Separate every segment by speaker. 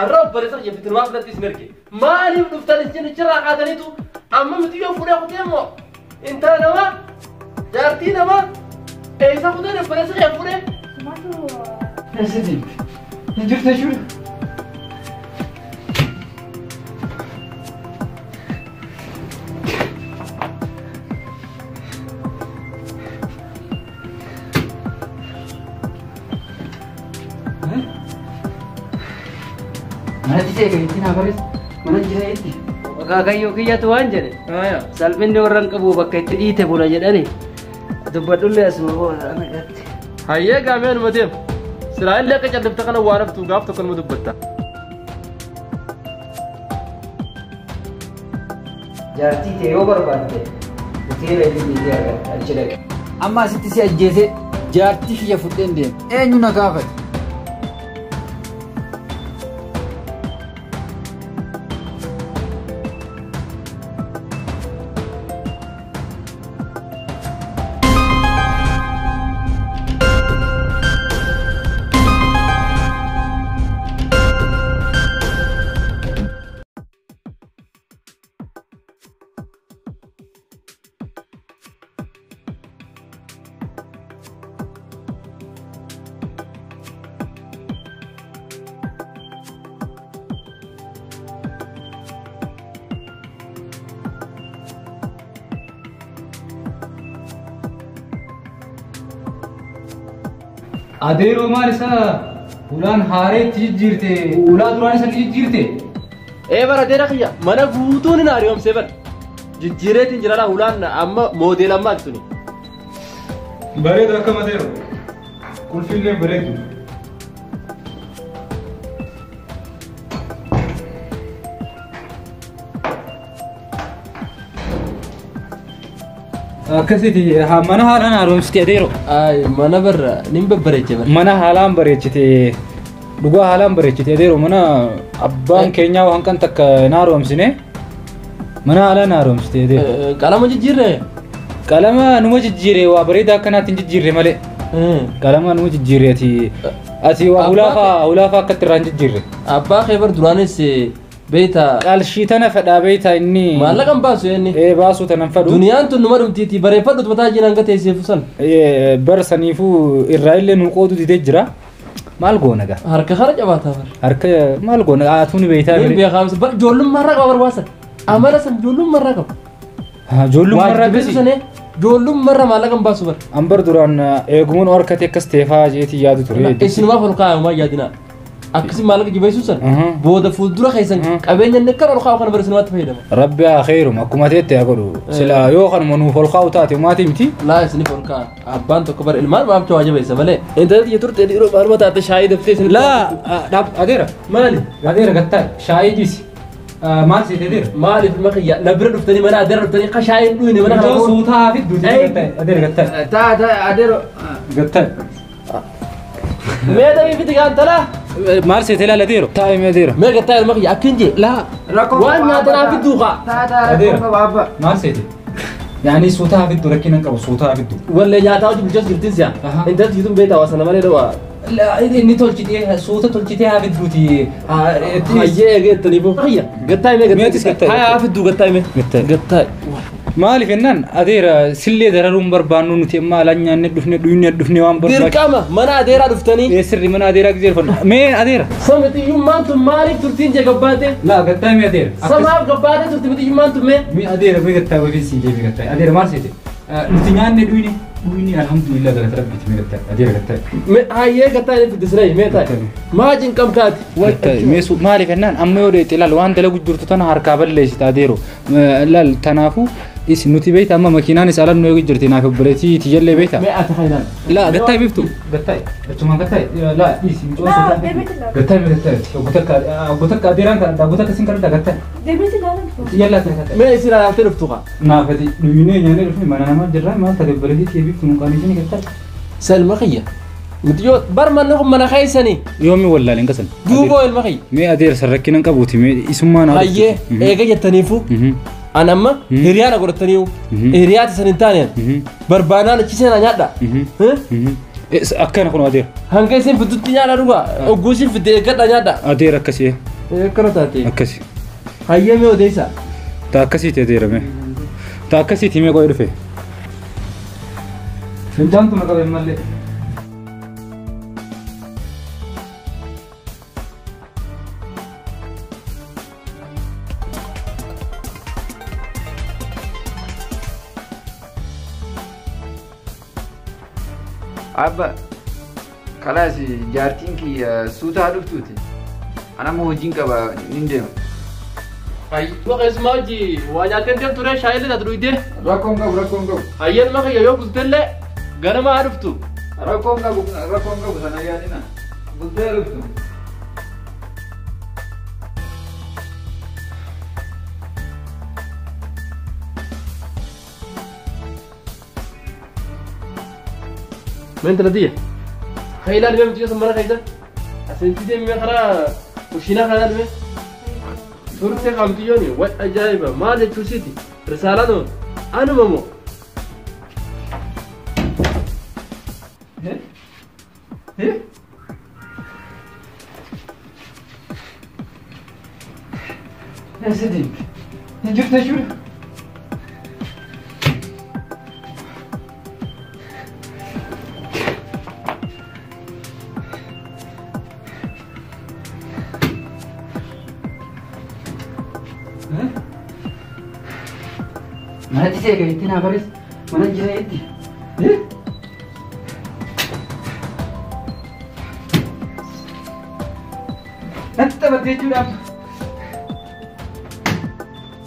Speaker 1: Arra obboleessa kiyya fitinumaa biratti isin erge. Maaliif dhuftan isin achirraa kaataniitu amma miti yoo fuudhee kutee immoo intala namaa jaartii namaa eessa kuteen obboleessa kiyya fuudhee.
Speaker 2: Sumaatu
Speaker 3: Eessa deemte? Hin jirtu jechuudha.
Speaker 4: Manatti ta'e kan ittiin hafares mana jira jetti. Akaakayyoo kiyyatu waan jedhe. Salphinni warra hin qabu bakka itti dhiite bula jedhani. Dubbadhullee asuma booda nagaatti.
Speaker 1: Hayyee gaamee numa deemu. Silaa illee akka callifte kana waan haftu gaaf tokko numa dubbatta.
Speaker 4: Jaartii ta'e yoo barbaadde hoteela inni dhiitee argatta achi dhaqe.
Speaker 3: Amma asitti si ajjeesee jaartii kiyya fudheen deema. Eenyu na gaafate?
Speaker 5: Adeeroo maal isaa ulaan haareetti jijjiirte ulaa duraan isa jijjiirte.
Speaker 1: Ee bara adeera kiyya mana guutuun hin haaromsee bara. Jijjiireetiin jira ulaan amma moodeela ammaati suni.
Speaker 5: Bareedu akkam adeero. Qulfiillee bareedu. Akkasitti mana haalaan haaromsite adeero.
Speaker 1: Ay mana barra nin babbareeche bara.
Speaker 5: Mana haalaan bareechite dhugaa haalaan bareechite adeero mana abbaan keenyaa waan kan takka hin haaromsine mana haalaan haaromsite adeero.
Speaker 1: Qalama jijjiirre.
Speaker 5: Qalama numa jijjiire waa bareedaa akkanaatti hin jijjiirre malee. Qalama numa jijjiirre ati ati waa hulaafaa akkatti irraa hin jijjiirre.
Speaker 1: Abbaa kee bar duraanis beeyta.
Speaker 5: Qalshii tana fedhaa beeyta inni.
Speaker 1: Maallaqa hin baasu inni.
Speaker 5: Ee baasuu tanan fedhu.
Speaker 1: Duniyaan tun numa dhumtiiti bareeffadhu mataa jiran hanga teesseefu san.
Speaker 5: Ee bar saniifuu irraa illee nu qoodu didee jira. Maal goona gaa?
Speaker 1: Harka kana cabaataa bar.
Speaker 5: Harka maal goona atuu ni beeytaa
Speaker 1: Ni beekaamsa bar ijoollummaa irraa qaba barbaasa. Amala san ijoollummaa irraa qaba.
Speaker 5: Ijoollummaa irraa
Speaker 1: Waajjirri sanee ijoollummaa irraa maallaqa hin baasu bar.
Speaker 5: Ambar duraan eegumun harkatti akkas teefaa jeetii yaadu ture.
Speaker 1: Isinumaaf ol kaa'amu yaadinaa. Akkasii maallaqa jibeessuu san booda fuuldura keessan qabeenya inni akka ol kaa'u kana bara isinumaatti fayyadama.
Speaker 5: Rabbi haa khairum akkuma teette haa godhu. Sila yoo kanuma nuuf ol kaa'u taate maatii miti.
Speaker 1: Laa isiniif ol kaa'a. Abbaan tokko bara ilmaan maamcha waa jabeessa malee. Intalli xiyya turte dhiiroo maaluma taate shaayii daftee isinitti.
Speaker 5: Laa dhaab adeera.
Speaker 1: Maali?
Speaker 5: Adeera gattaa shaayii dhiisi. Maal seete adeera?
Speaker 1: Maaliif ilma kiyya na bira dhuftanii mana adeera dhuftanii ka shaayiin dhuyne mana kana.
Speaker 5: Iddoo suutaa fi duutee gattaa adeera gattaa.
Speaker 3: Taa taa adeero.
Speaker 5: Gattaa.
Speaker 1: Mee damii fiti gaantala.
Speaker 5: Maal seete ilaala adeero? Taa'e mee adeera?
Speaker 1: Mee gattaa ilma kiyya akkin jee.
Speaker 5: Laa.
Speaker 1: Waan nyaatanaa fidduu kaa.
Speaker 3: Taa taa rakkoo qaba abba.
Speaker 5: Maal seete? Yaani suutaa fiddu rakkina hin qabu suutaa fiddu.
Speaker 1: Wallee nyaataa hojii bulchaas jirtiin si'a. Intalli tun beektaa waa sana malee dhawaa.
Speaker 5: Inni tolchitee suuta tolchitee haa fidduuti.
Speaker 1: Hayyee eegeettaniifuu. Hayya gattaa himee gattaa.
Speaker 5: Meetis gattaa.
Speaker 1: Haa haa fidduu gattaa himee.
Speaker 5: Gattaa.
Speaker 1: Gattaa.
Speaker 5: Maaliif jennaan adeera sillee dararuun barbaannu nuti amma alaan nyaannee dhufne dhuyne dhufne waan barbaadu.
Speaker 1: Dirqama mana adeeraa dhuftanii.
Speaker 5: Ee sirri mana adeeraa gisee dhufanna. Mee adeera.
Speaker 1: Samitiyyummaan tun maaliif turtiin jee gabbaate?
Speaker 5: Laa gattaa mee adeera.
Speaker 1: Samaaf gabbaate turti mitiyyummaan tun mee?
Speaker 5: Mee adeera mee gattaa wayii siin jee mee gattaa. Adeera maal seete? Nuti nyaanne dhuyne dhuyne alhamdulillah galata rabbiiti mee gattaa adeera gattaa.
Speaker 1: Mee hayyee gattaa inni fiddisiree mee taa'e. Maa cinqamtaati?
Speaker 5: Mee maaliif jennaan amma yoo dheete ilaal waan dalagu jirtu tana harkaa balleessita adeero. Ilaal tanaafuu is nuti beeyta amma makiinaan is alan nu eegu jirti naaf obboleettii tiyyallee beeyta.
Speaker 1: Mee ati haa ilaal.
Speaker 5: Laa gattaa biftu gattaa achumaan gattaa laa dhiisi mucoo
Speaker 2: Laa deemiti ilaala.
Speaker 5: Gattaa mee gattaa obbo takka adeeraan kan obbo takka sin kadhadha gattaa.
Speaker 2: Deemiti ilaala.
Speaker 5: Tiyyallaa ta'e gattaa.
Speaker 1: Mee isin ilaaltee dhuftu kaa.
Speaker 5: Naaf ati dhuyinee nyaannee dhufne mana namaa jirra maal taate obboleettii tiyya biftu nu qaaniisini gattaa.
Speaker 1: Selma kiyya. Mitiyyoo bar manni kun mana keessanii.
Speaker 5: Yoomi wallaaleen qasan.
Speaker 1: Duuboo ilma kiyya.
Speaker 5: Mee adeera san rakkina hin qabuuti mee isummaa naa.
Speaker 1: Hayyee eega jettaniifu. An amma hiriyaa na godhataniiru. Hiriyaa san hin taane barbaanaan achi seenaa nyaadha.
Speaker 5: Akkana kun adeera.
Speaker 1: Hanga isin fiddutti nyaadha dhugaa. Ogguu isin fidde eeggadha nyaadha.
Speaker 5: Adeera akkasii.
Speaker 1: Akkana taate.
Speaker 5: Akkasi.
Speaker 1: Hayyamee odeessa.
Speaker 5: Ta akkasiiti adeera mee. Ta akkasiiti mee qo'ee dhufe. Fincaantu na qabe mallee.
Speaker 3: Abba, kalaas jaartiin kiyya suutaa dhuftuuti. Ana ammoo hojiin qaba nin deema.
Speaker 1: Ayyuma keessumaa hojii waa nyaattee deemtu ree shaayillee taatu dhugdee.
Speaker 3: Rakkoon qabu rakkoon qabu.
Speaker 1: Hayyeen maka yoo bultellee ganama haa dhuftu.
Speaker 3: Rakkoon qabu rakkoon qabu sana yaadina. Bultee dhuftu.
Speaker 1: Meen tala tiyya. Haa ilaali mee mucayyoo sun mana keessa. Asinti deemee karaa kushiinaa kana ilaali mee. Turte kamtiyyooni way ajaa'iba maal jechuu siiti. Risaalaa ta'uun anuma moo.
Speaker 3: Eessa deemte? Hin jirtu jechuudha? Manatti si eega jettee naa barreessi. Mana jira jetti. Natti taphatte jechuudhaaf.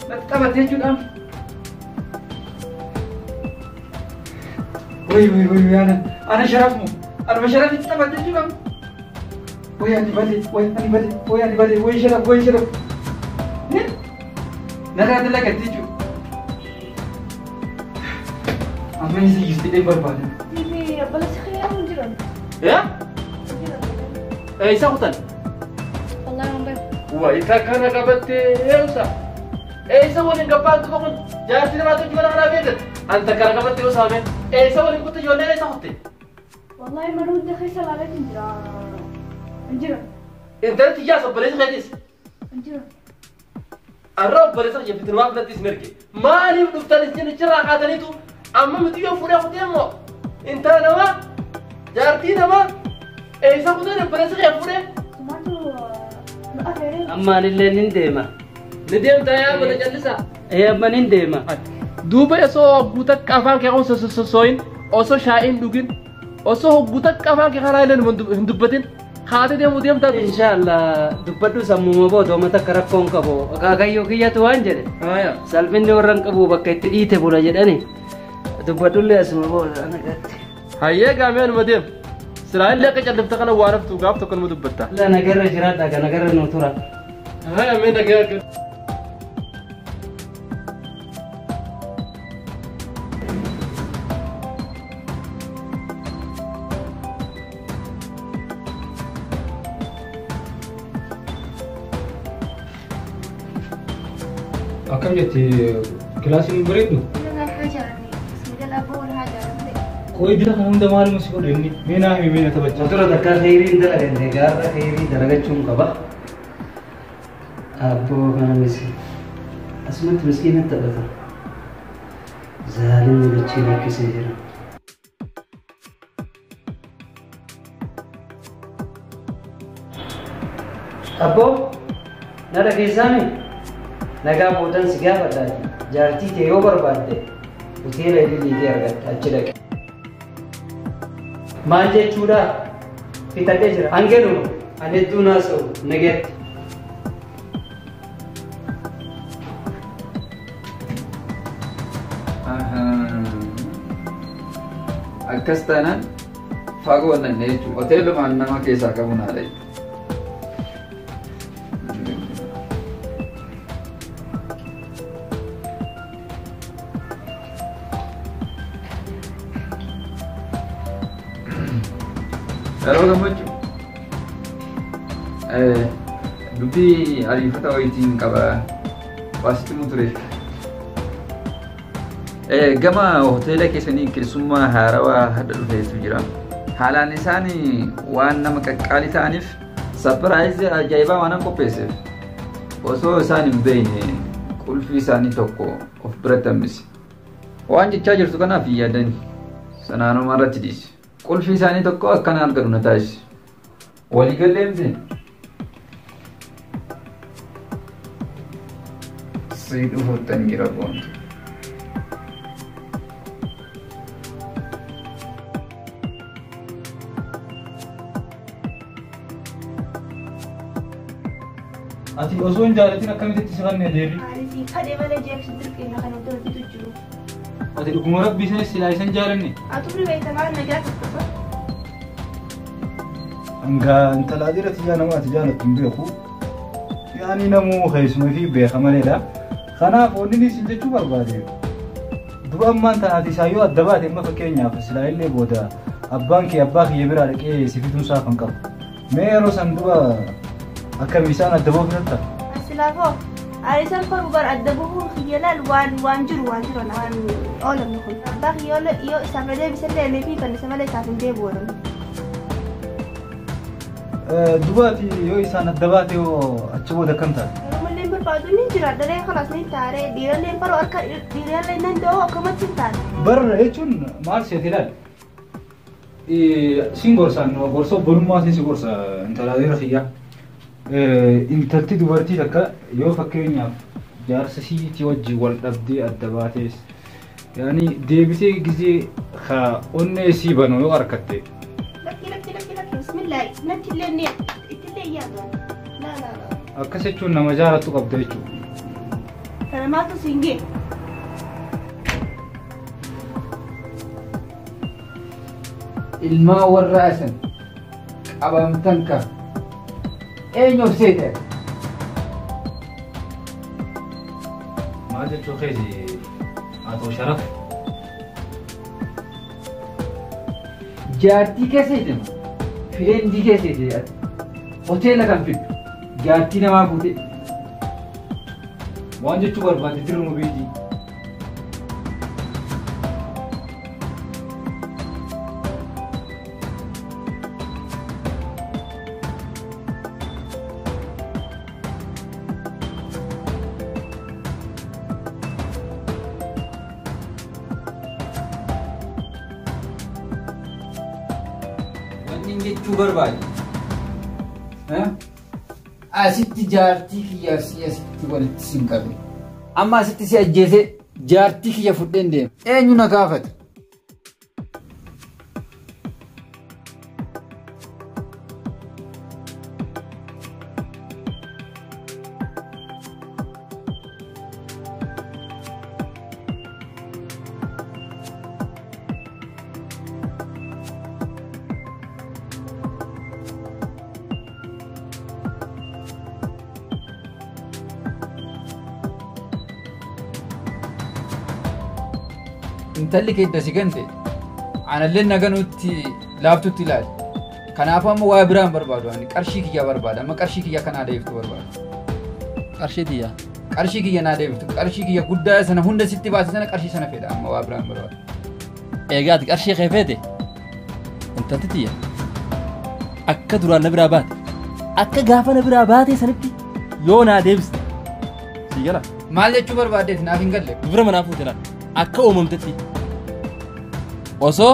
Speaker 3: Natti taphatte jechuudhaaf. Wayi wayi wayi ana ana sharafu anuma sharafitti taphatte jechuudhaaf. Wayi ani bade wayi ani bade wayi ani bade wayi sharaf wayi sharaf. Narraa dalagatte jechuudha. Amma isa jirti dhee barbaada.
Speaker 2: Bibi, obboleessi kiyyaa hin jiran.
Speaker 1: Yaa? Eessa kutan?
Speaker 2: Wallaahi waan beeku.
Speaker 1: Wayi takkana qabattee eessa? Eessa waliin gabbaan tuqa kun jaartii namaa tolchi mana kanaa beekan. An takkana qabattee yoo saame eessa waliin kutte ijoolleen eessa kutte?
Speaker 2: Wallaahi mana hunda keessa ilaalee hin jira. Hin jiran.
Speaker 1: Intalli tiyyaas obboleessi keetis.
Speaker 2: Hin jiran.
Speaker 1: Arra obboleessa kiyya fitinumaa filatti isin erge. Maaliif dhuftan isin achirraa kaataniitu amma mitiyyoo fuudhee kutee immoo intala namaa jaartii namaa eessa kuteen obboleessi kee fuudhee.
Speaker 2: Sumaatu nu afeeree.
Speaker 4: Amma anillee nin deema.
Speaker 1: Ni deemta yaa mana callisaa.
Speaker 4: Ee amma nin deema.
Speaker 1: Duuba osoo hogguu takka afaan kee kun sossooyin osoo shaa'iin dhugin osoo hogguu takka afaan kee karaa illee hin dubbatin kaatee deemuu deemtaa.
Speaker 4: Inshaallah dubbadhu sammuma booda oma takka rakkoon qabu. Akaakayyoo kiyyatu waan jedhe. Salphinni warra hin qabu bakka itti dhiite bula jedhani. Dubbadhullee asuma booda ana gatti.
Speaker 1: Hayyee gaamee anuma deem. Silaa illee akka callifta kana waan haftu gaaf tokko numa dubbatta.
Speaker 4: La nagarra jiraadha ka nagarra nu tura.
Speaker 1: Hayyee mee nagaa akka.
Speaker 5: Akkam jetti kilaasiin bareeddu? Qoy bira kana hunda maaluma si godhe inni? Mee naa himi mee na taphachaa.
Speaker 4: Motora takka kheyriin dalaganne gaarra kheyrii dalagachuun qaba. Abboo kana misi. Asumatti miskiina taphata. Zaalimni dachee rakkisee jira. Abboo na dhageessaami? Nagaa boodan si gaafadhaati. Jaartii tee yoo barbaadde hoteela ililiitii argatta achi dhaqe. Maal jechuudha? Fixadhee jira. Hanganuma ani hedduu naasa'u nageetti.
Speaker 3: Akkas taanaan fagoo nanne jechuudha. Hoteelumaan nama keessaa qabu naa dhaye. Yeroo gammachuu dubbii ariifata wayitiin qaba waasitti mu ture. Gama hoteela keessanii keessummaa haarawaa hadha dhufeetu jira. Haalaan isaanii waan nama qaqqaalii ta'aniif sapiraayizii ajaa'ibaa waan qopheesseef osoo isaan hin beekne qulfii isaanii tokko of biratti hambise. Waan jechaa jirtu kanaaf hin yaadani. Sanaanuma irratti dhiisi. Qulfii isaanii tokko akkana argatu na taasise. Waliigallee miti. Si dhufuuttan jira boontu.
Speaker 5: Ati osoo hin jaalatin akkamitti si kanneen deebi?
Speaker 2: Ani kadhee malee jeeqsi dirqina kan hojjetu jiru.
Speaker 5: Ati dhuguma rabbii sanis silaa isan jaalanne?
Speaker 2: Ati beekta maal nagaa tokko.
Speaker 5: Hangaa intala adiirratti ijaa nama ati jaalattu hin beeku. Yaani namuu keessuma fi beeka maleedha. Kanaaf wanni isin jechuu barbaade. Dura ammaan tana ati isaayyoo adda baate amma fakkeenyaaf silaa illee booda abbaan kee abbaa kiyya biraa dhaqee si fituun isaa kan qabu. Mee yeroo san dura akkam isaan adda ba'uu filatta?
Speaker 2: Silaafoo ani isaan koruu bara adda bahuun kiyya laal waan jiru waan jiru waan oolamne kun. Abbaa kiyya yoo isaaf na deebisallee inni fi fannisa malee isaaf hin deebi'u oolamne.
Speaker 5: Dubaati yoo isaan adda baate yoo achi booda akkam taate?
Speaker 2: Yeroo hin barbaadu ni jira daree kalaas ni taaree dhiirallee hin baruu harka dhiirallee nan da'oo akkamatti hin taane.
Speaker 5: Barra jechuun maal seete ilaali? Siin gorsaan gorsa obbolummaa siin si gorsa intala adeera kiyyaa. Intalti dubartii takka yoo fakkeenyaaf jaarsa siitii wajjin wal dhabdee adda baates yaani deebisee gizee ka onnee sii banu yoo harkatte.
Speaker 2: Lakki lakki lakki lakki bismillaahi natti illee ni ittillee yaadu. Laa laa laa.
Speaker 5: Akkas jechuun nama jaalattu qabda jechuudha.
Speaker 2: Kana maaltu siin gee?
Speaker 3: Ilmaa warra asan qabamtan ka eenyuuf seete?
Speaker 5: Maal jechuu keeti Atoo Sharaf?
Speaker 3: Jaartii keessa jedhama. Fireendii keessa jedhama. Hoteela kan fiddu. Jaartii namaa fuute.
Speaker 5: Waan jechuu barbaade dirruma beetii.
Speaker 3: Wanni jechuu barbaade. Asitti jaartii kiyyaaf si asitti walitti sin qabe. Amma asitti si ajjeese jaartii kiyya fudheen deema. Eenyu na gaafate? Intalli keedda si gante anallee naganuutti laaftutti ilaali. Kanaafuu amma waa biraan barbaadu ani qarshii kiyya barbaada amma qarshii kiyya kanaa deebiftu barbaada.
Speaker 1: Qarshii tiyya.
Speaker 3: Qarshii kiyya naa deebiftu qarshii kiyya guddaa sana hunda sitti baase sana qarshii sana fedha amma waa biraan barbaada.
Speaker 1: Egaa ati qarshii kee feete intalti tiyya akka duraan na biraa baate akka gaafa na biraa baate sanitti yoo naa deebiste si gala.
Speaker 3: Maal jechuu barbaaddeet naaf hin galle.
Speaker 1: Dubara manaa fuute laal akka uumamtetti osoo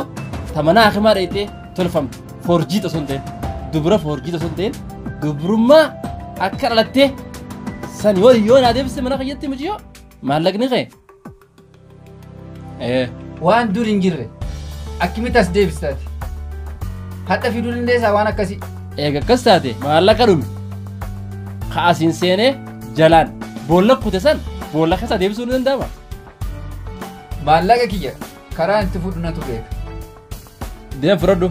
Speaker 1: tamanaa akimaa dheeytee tolfamte forjii osoo hin ta'in dubara forjii osoo hin ta'in dubrummaa akka dhalattee san yoo yoo naa deebiste mana kiyyatti muciyyoo maallaqni kee.
Speaker 3: Waan dur hin jirre akkamitti as deebistaati? Hadha fiduu dandeessaa waan akkasii.
Speaker 1: Eega akkas taate maallaqa dhume ka'asiin seenee jalaan boolla kute san boolla keessa deebisuu ni danda'ama.
Speaker 3: Maallaqa kiyya karaa itti fudhu natu beeka.
Speaker 1: Deem fudhadhu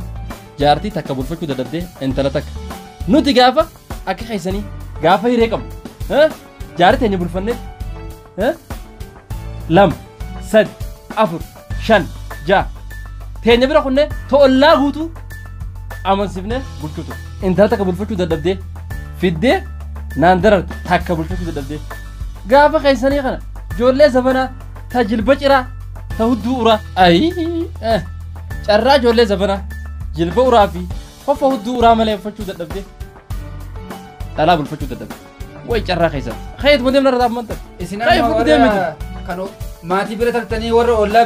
Speaker 1: jaartii takka bulfachuu dadhabdee intala takka. Nuti gaafa akka keessanii gaafa hiree qabnu jaartii teenya bulfannee 2 3 4 5 6 teenya bira kunne to'ollaa guutuu amansiifnee bulchuutu. Intala takka bulfachuu dadhabdee fiddee naan darartu takka bulfachuu dadhabdee gaafa keessanii kana ijoollee zabanaa ta jilba ciraa ta hudduu uraa ayi carraa ijoollee zabanaa Jilba uraa fi qofa hudduu uraa malee uffachuu dadhabde. Dhalaa bulfachuu dadhabde. Way carraa keessa. Khayyat ma deemna irraa amantan.
Speaker 3: Isin
Speaker 1: Khayyat
Speaker 3: amma
Speaker 1: fudhu deemiti.
Speaker 3: warra kan maatii bira tartanii warra ollaa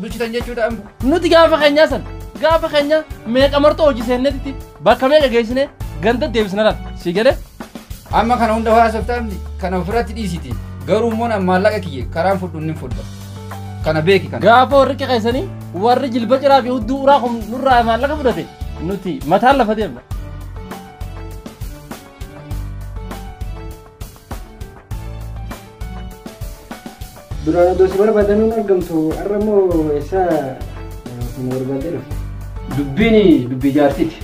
Speaker 3: bulchitan jechuudha amma.
Speaker 1: Nuti gaafa keenyaa san gaafa keenya meeqa martoo hojii seenneetitti bakka meeqa geessine ganda deebisna laata. Si galee?
Speaker 3: Amma kana hunda haasoftaamni kana ofirratti dhiisiti. Garuu immoo maallaqa kiyye karaan fudhu ni fudha. Kana beeki kana.
Speaker 1: Gaafa warri qeqeessanii warri jilba ciraa fi hudduu uraa kun nurraa maallaqa fudhate nuti mataan lafa deemna.
Speaker 4: Duraan odoo si barbaadanuun argamtu har'a immoo eessa nu barbaadee dhufte?
Speaker 3: Dubbiin dubbii jaartiiti.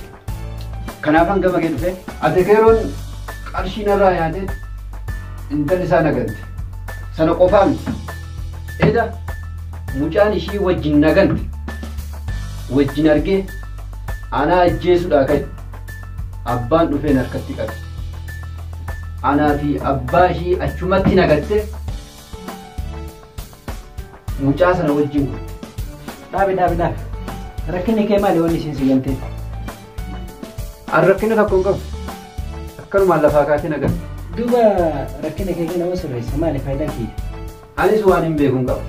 Speaker 3: Kanaaf hanga makee dhufe ati keeroon qarshii narraa yaadee intalli isaa nagante. Sana qofaa miti. Eda mucaan ishii wajjin nagante. Wajjin argee anaa ajjeesuudhaa ka'e. Abbaan dhufeen harkatti qabe. Anaa fi abbaa ishii achumatti nagatte mucaa sana wajjin gurte.
Speaker 4: Dhaabi dhaabi dhaabi. Rakkinni kee maali wanni isheen si gantee?
Speaker 3: An rakkina tokko hin qabu. Akkanumaan lafaa kaatee nagante.
Speaker 4: Duuba rakkina kee kana sirreessa maali faayidaan kiyya?
Speaker 3: Anis waan hin beeku hin qabu.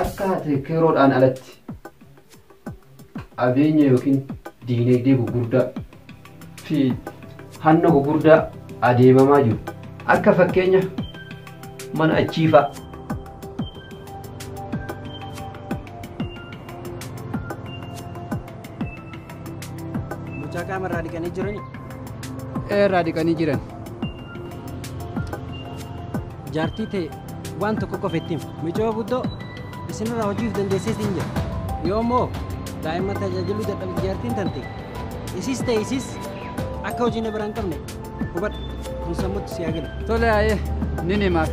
Speaker 3: Akka ati keeroodhaan alatti qabeenya yookiin diinagdee gurguddaa fi hanna gurguddaa adeemamaa jiru. Akka fakkeenya mana achii fa'a.
Speaker 4: Mucaa qaama irraa dhiqanii jiranii?
Speaker 3: Irraa dhiqanii jiran.
Speaker 4: Jaartii ta'e waan tokko qofa ittiin micoo guddoo isinirraa hojiif dandeessees hin jira. Yoo immoo daa'imman tajaajiluu dadhabde jaartiin tante isis ta'e isis akka hojii na bira hin qabne hubadhu kun sammuutti si haa galu.
Speaker 3: Tole ayee ni himaaf.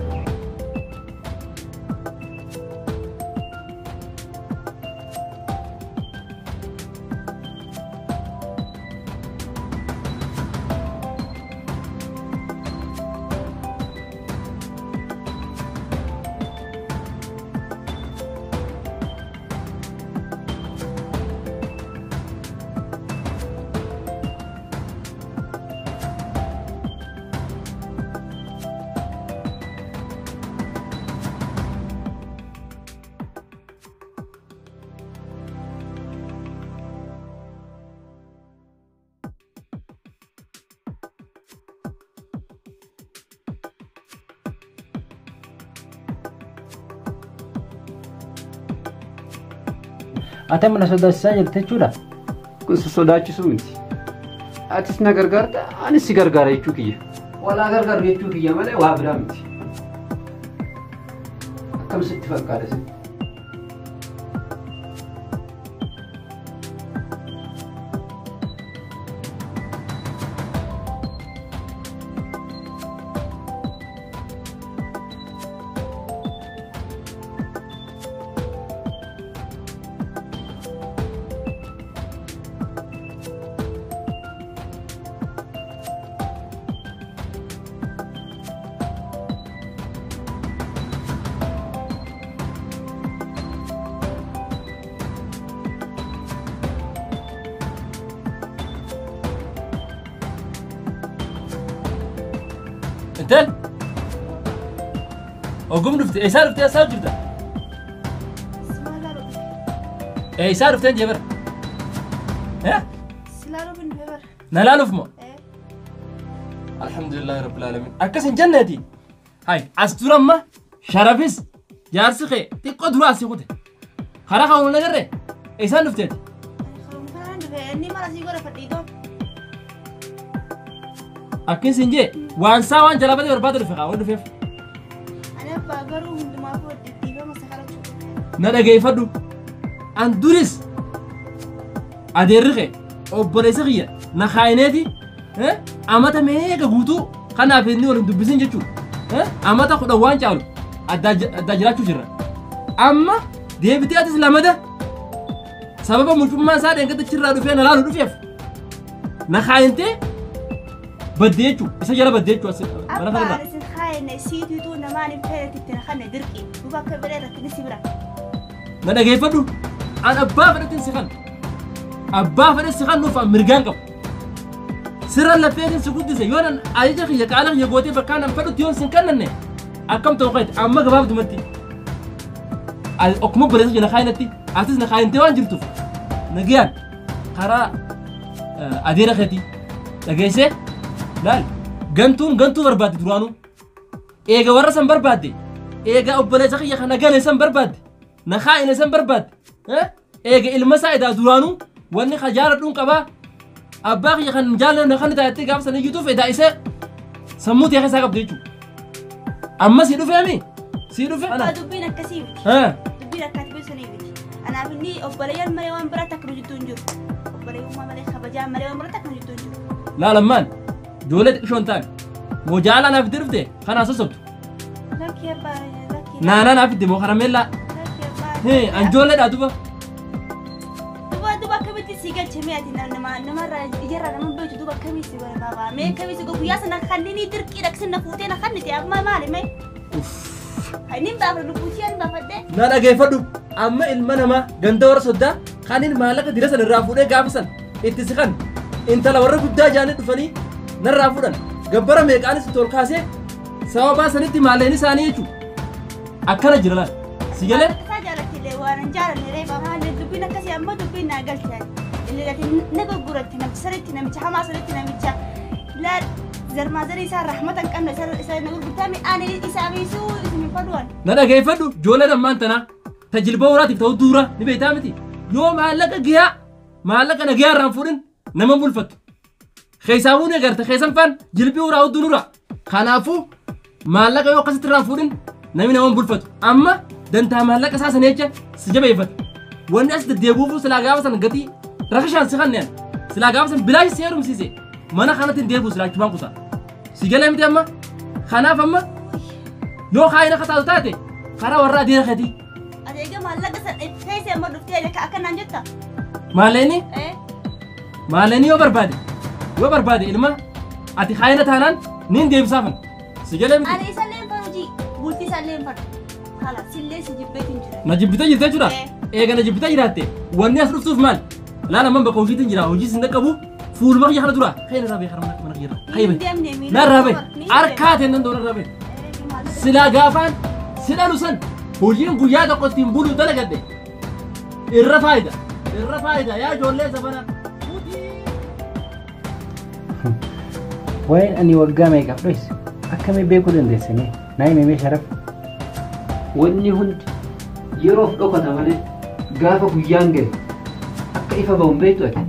Speaker 4: Ati amma na sodaachisaa jirti jechuudha.
Speaker 3: Kun sodaachisuu miti. Atis na gargaarta anis si gargaara jechuu kiyya. Walaa gargaaru jechuu kiyya malee waa biraa miti. Akkam sitti fakkaata sin?
Speaker 1: Intal ogum dhufte eessaa dhuftee eessaa jirta? Eessaa dhufteen jee bara? Na laaluuf moo? Alhamdulillahi rabbil alamin. Akkas hin jenneeti. Hay as dura amma sharafis jaarsi kee xiqqoo dura asii kute. Karaa kan wal agarree eessaan dhufteeti? Akkas hin jee waan saa waan jalaa badee barbaada dhufe kaa waan dhufeef. Na dhageeffadhu. An duris adeerri kee obboleessa kiyya na kaayineeti amata meeqa guutuu kanaaf inni waliin dubbisin jechuudha. Amata 10 waan caalu addaa jiraachuu jirra. Amma deebitee atis lamada sababa mucummaa isaa dheengadachirraa dhufee na laalu dhufeef na kaayintee baddee jechuudha. Isa jala baddee jechuudha. Mana kanarraa.
Speaker 2: Abbaan isin kaayine siitiituu namaan hin fedhetti na kanne dirqi. Duuba akka fedhe rakkinni si bira.
Speaker 1: Na dhageeffadhu. An abbaa fedhetti si kan. Abbaa fedhe si kannuuf mirgaan qabu. Sirra lafeetiin si guddise yoonan ajaja kiyya qaala kiyya gootee bakka nan fedhutti yoon sin kennanne akkam ta'u qayti amma gabaabdumatti. Akkuma obboleessa kiyya na kaayinatti atis na kaayintee waan jirtuuf nagayaan karaa adeera keetii dhageessee laal gantuun gantuu barbaadde duraanuu eega warra san barbaadde eega obboleessa kiyya kana gane san barbaadde na kaayine san barbaadde eega ilma isaa edaa duraanuu wanni jaaladhuun qabaa abbaa kiyya kan jaaladhu na kan taatee gaafa sana iyyutuuf edaa isa sammuu ta'e keessaa qabdu jechuudha. Amma si dhufeemi si dhufe.
Speaker 2: Dubbiin akkasii miti. Dubbiin akkaati beeksisanii miti. Anaaf inni obboleeyyan malee waan biraatti akka nu jidduu hin jiru. Obboleeyyummaa malee kabajaa malee waan biraatti akka nu jidduu hin jiru.
Speaker 1: Laalammaan ijoollee xiqqishoo hin taane moo jaalala naaf itti dhufte kanaa sossobtu.
Speaker 2: Lakkii abbaa lakkii.
Speaker 1: Naanaa naaf itti moo karameellaa.
Speaker 2: Lakkii abbaa.
Speaker 1: Anjoolleedhaa duba.
Speaker 2: Duba duba akkamitti si galche mee ati namarraa ijarraa nama beektu duba akkamitti si barbaada mee akkamitti si guyyaa sana kanneen dirqii dhaqsin na fuutee na kannite amma maali mee. Inni baafra lubbuutii ani baafadhe.
Speaker 1: Na dhageeffadhu amma ilma namaa ganda warra soddaa kanin maallaqa dira sana irraa fuudhee gaafa san itti siqan intala warra guddaa jaanii dhufanii narraa fuudhan gabbara meeqaanis itti ol kaasee sababaa sanitti maallaqni isaanii jechuudha akkana jira laal si galee.
Speaker 2: Isaa jaalattillee waan hin jaalanne reefa maali dubbiin akkasii amma dubbiin naa galchan illee na gurguratti namicha sanitti namicha hamaa sanitti namicha laal zarmaazarii isaa rahmata hin qabne isa na gurgurtaa ani isaa biisuu isin hin fadhuwan.
Speaker 1: Na dhageeffadhu ijoolleen ammaan tanaa tajilba horaatiif ta'u duura ni beektaa miti yoo maallaqa giyaa maallaqa na giyaa irraan fuudhin nama bulfattu. Keessaa ni agarta keessan faan jilbii horaa hudduu nurra kanaafuu maallaqa yoo akkasitti irraan fuudhin namni nama bulfatu amma dantaa maallaqa isaa sana jecha si jabeeffata. Wanni as deddeebi'uuf silaa gaafa sana gatii rakashaan si kanneen silaa gaafa sana bilaashi si heerumsiise mana kanatti hin deebi'u silaa achumaan kutaa. Si galee miti amma kanaaf amma yoo kaayina kataatu taate karaa warra adeera keetii.
Speaker 2: Adeega maallaqa sana keessa amma dhuftee akkanaan jetta.
Speaker 1: Maallaqni? Maallaqni yoo barbaade ilma ati kaayina taanaan niin deebisaafan. Si galee miti.
Speaker 2: Ani isallee hin fadhu jii bultii isallee hin fadhu. Kala sillee si jibbeetiin jira.
Speaker 1: Na jibbitee jirte jechuudha. Eega na jibbitee jiraatte wanni as dhuftuuf maal? Laala amman bakka hojiitiin jira hojii sin dhaqqabu fuuluma kiyya kana dura kaayina irraa bahe karaa mana kiyya irraa. Kaayina bahe. Narraa bahe harkaa ta'e nan doona irraa bahe. Silaa gaafaan si dhalu san hojiin guyyaa tokko ittiin bulu dalagadde irra faayida yaa ijoollee safana.
Speaker 4: Waa'een ani waggaa meeqaaf dhoyse akkamii beekuu dandeessanii naa himee sharaf.
Speaker 3: Wanni hundi yeroof dhokata malee gaafa guyyaan gahe akka ifa ba'u hin beektu ati.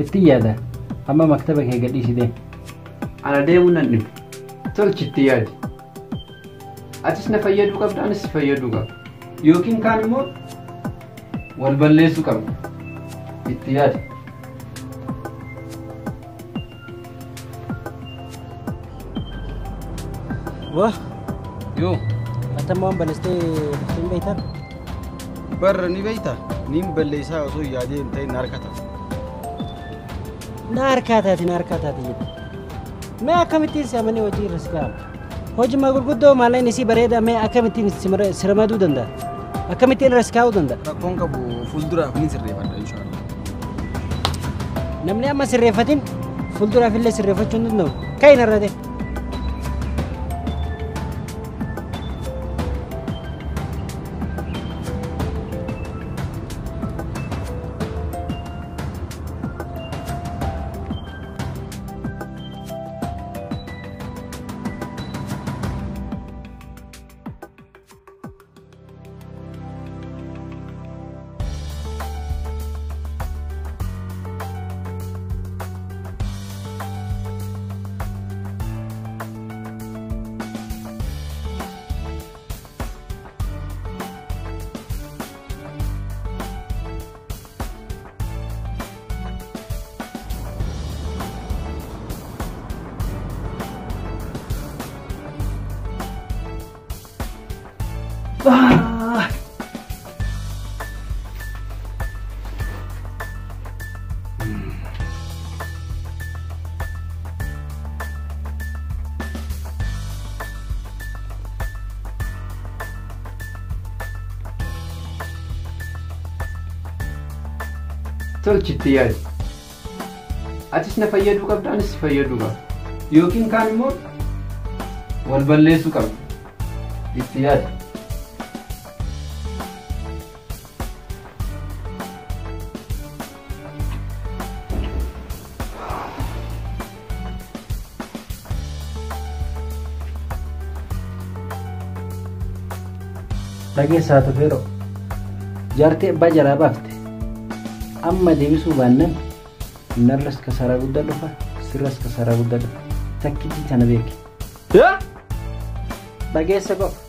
Speaker 4: Itti yaada amma maktaba kee gadhiisitee.
Speaker 3: Ana deemuu nan dhibu tolchitti yaadi. Atis na fayyaduu qabda anis si fayyaduu qaba. Yookiin kaan immoo wal balleessuu qabna. Itti yaadi.
Speaker 4: Wah.
Speaker 6: Yoo.
Speaker 4: Atamma waan balleessitee dhuftee hin beektaa?
Speaker 6: Barra ni beektaa? Niin balleessaa osoo yaadee hin ta'in na harka ta'a.
Speaker 4: Na harkaa taati na harkaa taati jette. Mee akkamittiin si amanee hojii irra si kaa'ama? Hojii gurguddoo maallaqni isii bareedaa mee akkamittiin si ramaduu danda'a? Akkamittiin irra si kaa'uu danda'a?
Speaker 6: Rakkoon qabu fuulduraaf ni sirreeffadha inshaallah.
Speaker 4: Namni amma sirreeffatin fuulduraaf illee sirreeffachuu hin danda'u. Ka'i narra ta'e.
Speaker 3: Tolchitti yaadi. Atis na fayyaduu qabda, anis si fayyaduu qaba. Yookiin kaan immoo wal balleessuu qabna. Itti yaadi.
Speaker 4: Dhageessaa tufeeroo jaartii abbaa jalaa baafte amma deebisuu baannaan narras kasaaraa guddaa dhufa, sirras kasaaraa guddaa dhufa. Takkichi tana beeki. Dhageessa qofa.